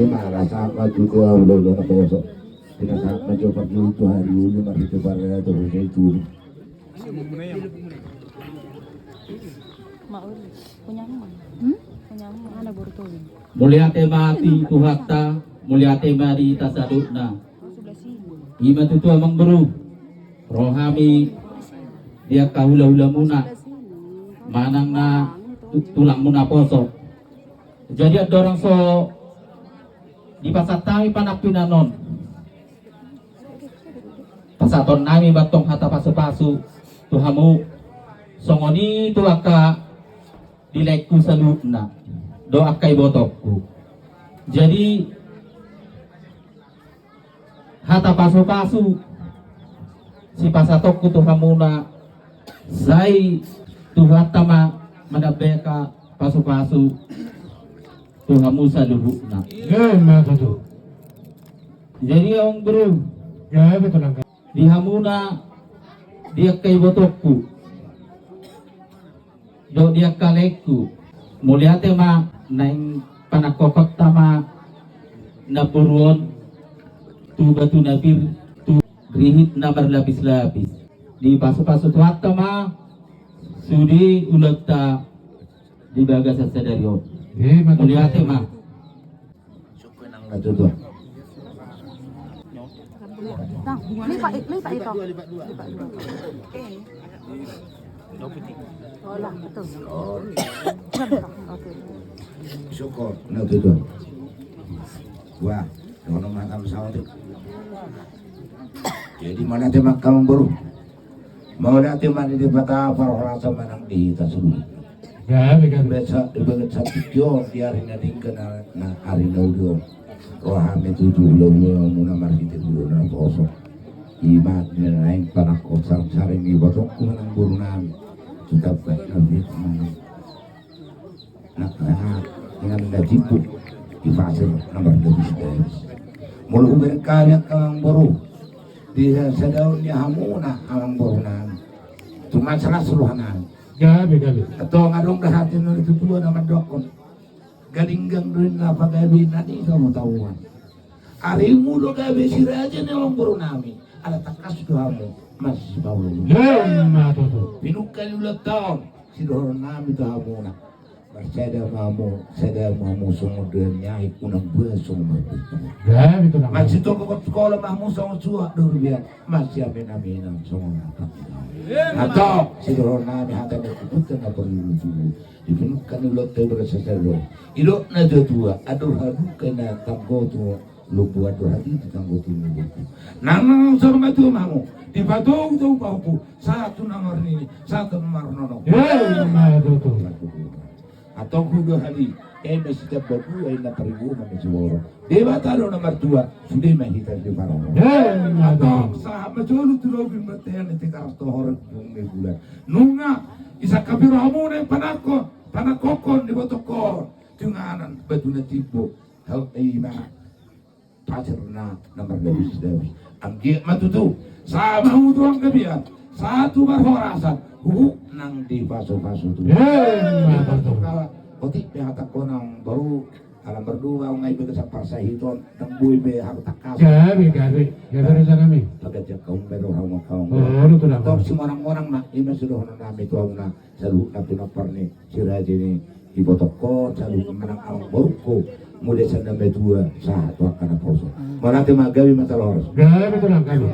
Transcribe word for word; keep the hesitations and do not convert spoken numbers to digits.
Ima rasa apa juga udah udah poso. Kita saat mencoba dulu tuh hari dulu masih coba ya terus itu. Maul, punyamu. Hmm? Punyamu. Mana baru tuh? Mauliate ma di Tuhanta, mauliate ma di hita saluhutna. Ima tutu amangboru, ro hami di angka hulahulamuna manang na tu-, tulangmuna poso. Jadi andorang so dipasahat hami panampinan on, pasahaton nami ma antong hata pasupasu tu hamu, songon i tu angka di laengku saluhutna dohot angka ibotongku. Jadi hata pasupasu sipasahatonku tu hamuna, sai Tuhanta ma manambai angka pasupasu tu hamu saluhutna. Ima tutu. Jadi amangboru, di hamuna di angka ibotongku dohot di angka laengku, mauliate ma naeng panangkokhonta ma namboru on tu batu na pir, tu rihit na marlapislapis. Dipasupasu Tuhanta ma sude ulaonta di bagasan sadari on. Mauliate ma. Lipat, lipat itu. Oke. Syukur, nah itu tuh. Wah, dohonon ma hata saotik. Jadi mauliate ma amangboru. Mauliate ma di Debata parhorasan manang di hita saluhut. Gabe, gabe. Di bagas saotik on, di ari na denggan, na ari na uli on, ro hami tutu hulahulamuna marhite bulan na poso. Ima naeng panangkokhon saring-saring ibotongku manang boru nami. Tetap baik na manang na, na, na, na jipuk di pasir na marlapis-lapis. Molo hubereng hami angka amangboru di sadaon ni hamuna amangboru nami, tung las roha nami. Gabe, gabe. Antong adong do hata ni natuatua na mandokkon, gadinggang do ninna pagabe na ni hamu tahuan. Arimu do gabe si raja ni amangboru nami, ala tangkas do hamu masipaolo. Ima tutu. Pinungka ni ulaonta on, sidohonon nami tu hamuna. Marsada ma hamu, sada ma hamu songon dohot ni aek, unang buas songon marbutu. Gabe tutu. Masitogothon ma hamu songon suhat dohot biar, masiaminaminan songon atap. Antong sidohonon nami hata ni huhut na parlulu-lulu. Di pinungka ni ulaonta i berasa sadari on, didok natuatua, andor haduka na tanggo tu lombu, andor hatiti tanggo tu lombu. Nang, nang saur matua ma hamu, dipatogu-togu pahompu, sahat tu na marnini, sahat tu na marnono. Ima tutu. Antong hudo hali, eme sitamba dua, ina paribu ma mesiworo. Debata do na martua, sude ma hita diparoro. Ima tutu. Antong sahat ma jolo tu lobi martean di Tigaras tu horong bumi bulan. Nunga disangkapi rohamuna i panangko, panangkokhon di ibotongkon tu inganan batu na timbo. Hau ima pasir na, na marlapis-lapis. Anggiat ma tutu, sahat ma hamu tu hanggabean, sahat tu parhorasan, huhut nang dipasupasu Tuhan. Ima tutu. Otik pe hatangkon amangboru, ala mardoa nunga i bagasan parsahiton, nang boi pe hau tangkas. Gabe, gabe, gabe raja nami. Pagajar kaum pe do hamu kaum. Antong simonang-monang ma, ima sidohonon nami tu hamuna saluhutna pinompar ni si raja ni ibotongkon, saluhutna manang amangborungku, mauliate ma tu Debata sahat tu angka naposo. Mauliate ma, gabe ma, taloros. Gabe tulang, gabe.